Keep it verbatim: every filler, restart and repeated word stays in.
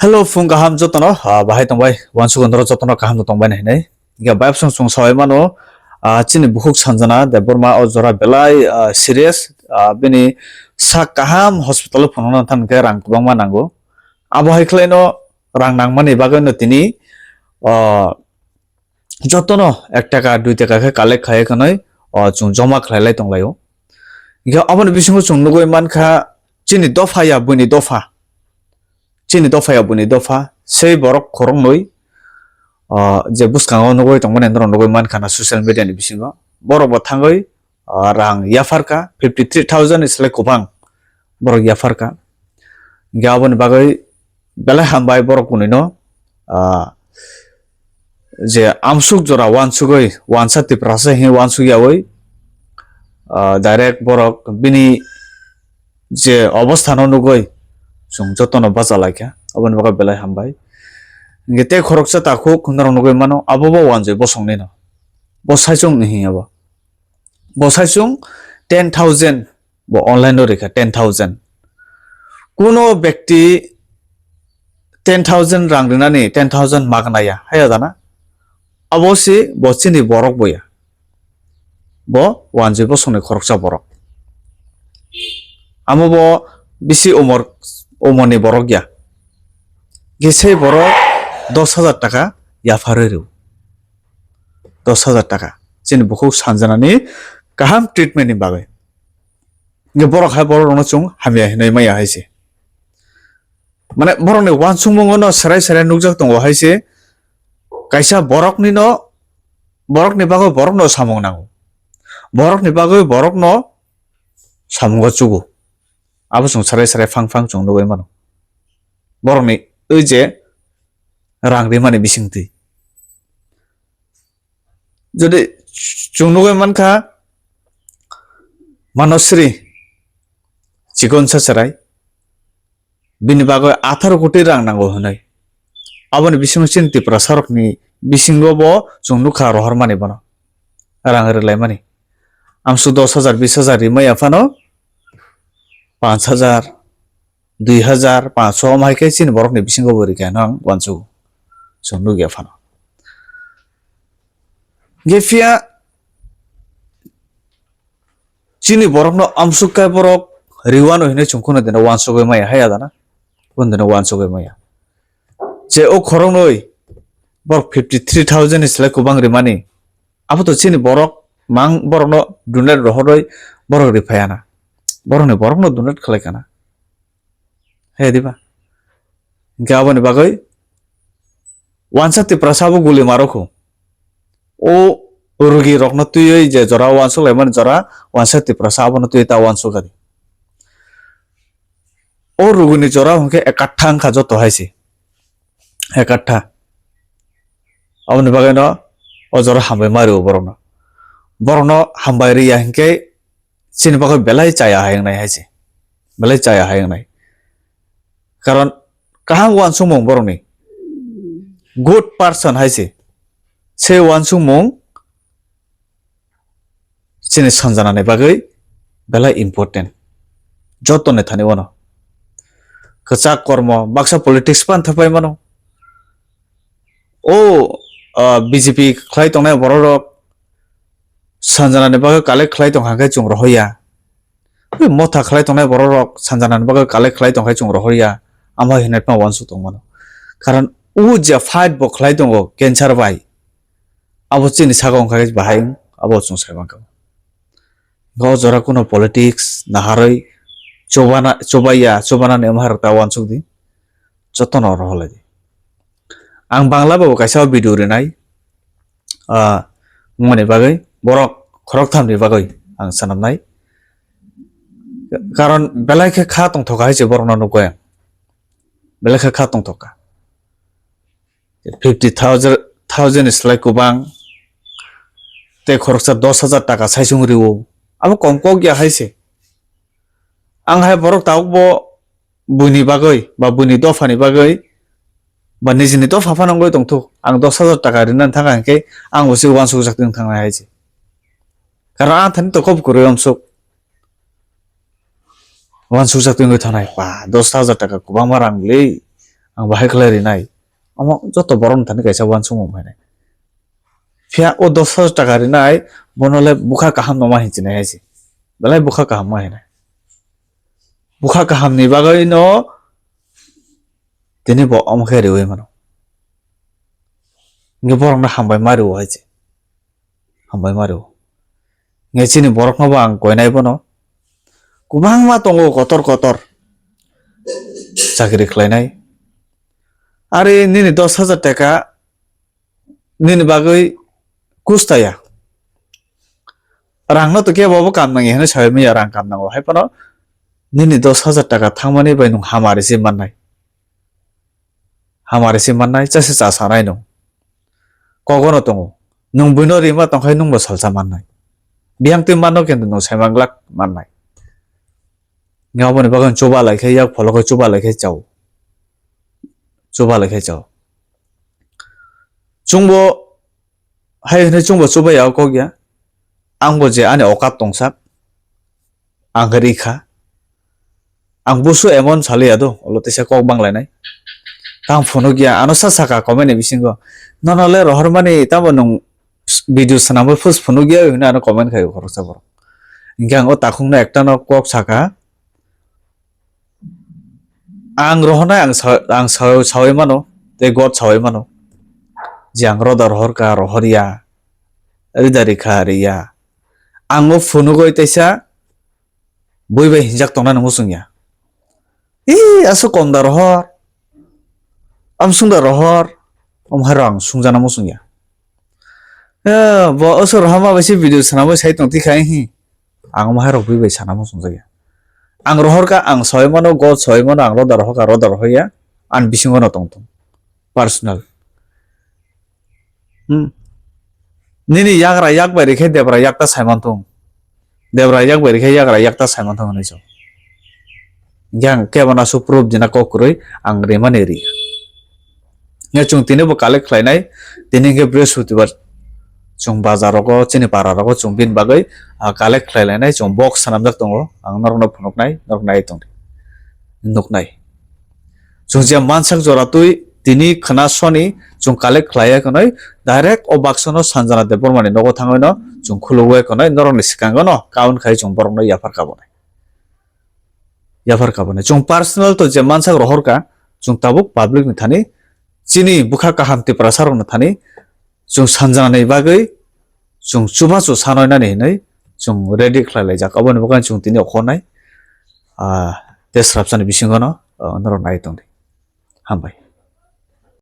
Hello, phung kaham jotono, ah, bahai tongbai, wansukondoro jotono kaham tongbai nai hinai. Hingke bayapsong chwng sawi mano, ah, chini bukhuk Sanjana Debbarma o jora belai, ah, serious, ah, bini sak kaham hospital o phunukna thang khe rang kwbangma nango. Abo hai khlaino rang nangmani bagwino tini, ah, jotono ek taka, dui taka khe collect khai khwnwi, o, chwng joma khlai lai tong laio. Hingkhe aboni bisingo chwng nugwi mankha, chini dopha ya buini dopha, chini dopha ya buini dopha, sei borok khoroknwi, o, je bwskango nugwi tongmani norok nugwi mankha na social media ni bisingo. Borok bo thangwi, ah, rang yapharkha, fifty three thousand ni slai kwbang borok yapharkha. Hingkhe aboni bagwi belai hambai borok kunui no, ah, je amsuk jora wansugwi, wansa Tiprasa hinwi wansuk yawi, ah, direct borok bini je obostha no nugwi chwng jotono bacha laikha, aboni bagwi belai hambai. Hingkhe tei khoroksa takhuk norok nugwi mano, abo bo Wanjwi bosongni no, bo saichung ni hinya bo. Bo saichung ten thousand bo online o rikha, ten thousand. Kuno bekti ten thousand rang rinani, ten thousand magna ya, haya dana? Abo si bo chini borok bo ya. Bo Wanjwi bosongni khoroksa borok. Amo bo bisi umor, umorni borok ya. Gesei borok dos hajar taka yapharwi rw. Dos hajar taka. Chini bukhuk Sanjanani kaham treatment ni bagwi. Hingke borok hai borok rokno chwng hamya hinwi maya hai se. Mane borokni wansukmungo no serai serai nukjak tongo hai se. Kaisa borokni no, borokni bagwi borokno samung nango. Borokni bagwi borokno samungo chugo. Abo chwng serai serai phang phang chwng nugwi mano. Borokni wi je rang rimani bisingtwi. Jodi chwng nugwi mankha Manosri Chikon Sacharai, bini bagwi atharo koti rang nango hwnwi. Aboni bisingo chini Tiprasarokni bisingo bo chwng nukha rohormani bono. Rang rwlaimani. Amsuk dos hajar, bis hajar rimaya phano panch hajar, dui hajar, panch so, omo hai khe chini borokni bisingo bo rikha hwnwi ang uansugo. Chwng nukya phano. Hingkhe phiya chini borokno amsuk khe borok riwano hinwi chwng kheno dino uansugwi maya, haya dana? Kheno dino uansugwi maya. Je o khoroknwi borok fifty three thousand ni slai kwbang rimani, abo to chini borok mang borokno donate rohorwi borok riphayana. Borokni borokno donate khlai kana. He diba? Hingke aboni bagwi wansa Tiprasa bo guli marokho. O rugi rokno twiwi je jora wansuk laimani jora wansa Tiprasa abono twiwi ta wansuk kadi. O rugini jora hwnkhe ekattha wngkha joto hai se. Ekattha. Aboni bagwino o jora hambai ma rwo borokno. Borokno hambai rwya hinkhe chini bagwi belai chaya hai wngnai hai se. Belai chaya hai wngnai. Karon kaham uansukmung borokni. Good person hai se. Se uansukmung chini Sanjanani bagwi belai important. Joto nethani wano. Kwchak kormo, baksa politics pan thapai mano. O, ah, B J P khlai tongnai borok rok Sanjanani bagwi collect khlai tong kha khe chwng rohorya. Tei motha khlai tongnai borok rok Sanjanani bagwi collect khlai tong khe chwng rohorya. Amo hinwi phano uansuk tong mano. Karon o je fight bo khlai tongo cancer bai. Abo chini saka wngkha khe bahai wng, abo chwng sai mankha. O jora kuno politics naharwi chobana, chobaiya, chobanani wngma hai rok ta uansuk di. Jotono rohorlai di. Ang Bangla bo kaisa video rinai. Ah, wngmani bagwi borok khoroktham ni bagwi ang swnamnai. Karon belai khe kha tongthoka hai se borokno nukgo ang. Belai khe kha tongthoka. Fifty thousand, thousand ni slai kwbang, tei khoroksa dos hajar taka saisung rwo. Abo kom kok ya hai se. Ang hai borok tabuk bo buini bagwi, ba buini dophani bagwi, ba nijini dopha phano wngwi tongthok. Ang dos hajar taka rinani thangkha hinkhe ang bo se uansukjak tong thangnai hai se. Karon ang thani tongkha bo kwrwi uansuk. Uansukjak twi wngwi thanai, ba, dos hajar taka kwbangma rang le. Ang bahai khlai rinai. Omo joto borokni thani kaisa uansukmung phainai. Phiya o dos hajar taka rinai, bono le bwkha kaham no ma hinchinai hai se. Belai bwkha kaham ma hinai. Bwkha kaham ni bagwi no tini bo omo khe riwi mano. Nge borok no hambai ma riwo hai se. Hambai ma riwo. Nge chini borok no bo ang koinai bono. Kwbangma tongo kotor kotor. Chakri khlainai. Ari nini dos hajar taka nini bagwi kustaya. Rang no to kebo bo kam nangi hino sawi maya rang kam nango hai phano nini dos hajar taka thangmani bai nwng hamari se mannai. Hamari se mannai, chase cha sanai nwng. Kogono tongo. Nwng buino rima tongkhai nwngbo salsa mannai. Biyang twi manno kintu nwng saimanglak mannai. Nga oboni bagwi chuba lai khe yak pholo khe chuba lai khe chao. Chuba lai khe chao. Chwngbo hai hwnwi chwngbo chuba ya kok ya. Angbo je ani okat tongsak. Ang khe rikha. Ang busu emon saliya do, ulo teisa kok banglainai. Tang phunukya, ano sa saka comment ni bisingo. Nono le rohormani tamo nwng video swnamwi phus phunukya hwnwi ano comment khaio khoroksa borok. Hinkhe ang o takhukno ekta no kok saka. Ang rohornai ang sa-, ang sa-, sawi mano, tei God sawi mano. Je ang roda rohorka rohorya, rida rikha riya. Ang o phunugwi teisa bui bai hinjak tongnani muchungya. Ih, aswk komda rohor, amsungda rohor, om hairok ang sungjana muchungya. Eh, bo aswk rohorma bai se video swnamwi sai tong tikha hi. Ang omo hairok bui bai sana muchungjakya. Ang rohorka ang sawi mano, God sawi mano, ang roda rohorka roda rohorya, ani bisingo no tong tong. Personal. Hmm. Nini yagra yak bai rikhe debra yakta saiman tong. Debra yak bai rikhe yagra yakta saiman tong hinwi so. Yang kebo na su proof dina kok kwrwi ang rimani ri. Nge chwng tini bo collect khlainai, tini hwnkhe Brihaspatibar chwng bazar rogo, chini para rogo chwng bini bagwi, ah, collect khlai lainai, chwng box swnamjak tongo, ang norokno phunuknai, norok nai tongdi. Nuknai. Chwng je mansak jora twi tini khna soni chwng collect khlaiya khwnwi direct o baksa no Sanjana Debbarma ni nogo thangwi no chwng khulugwi khwnwi norok ni swkango no kaun khai chwng borok no yaphar kabonai. Yaphar kabonai. Chwng personal to je mansak rohorka chwng tabuk public ni thani chini bwkha kaham Tiprasa rok ni thani chwng Sanjana ni bagwi chwng chubachu sanoi nani hinwi chwng ready khlai laijak. Aboni bagwi chwng tini okhornai, ah, tei srapsani bisingo no, ah, norok nai tongdi. Hambai.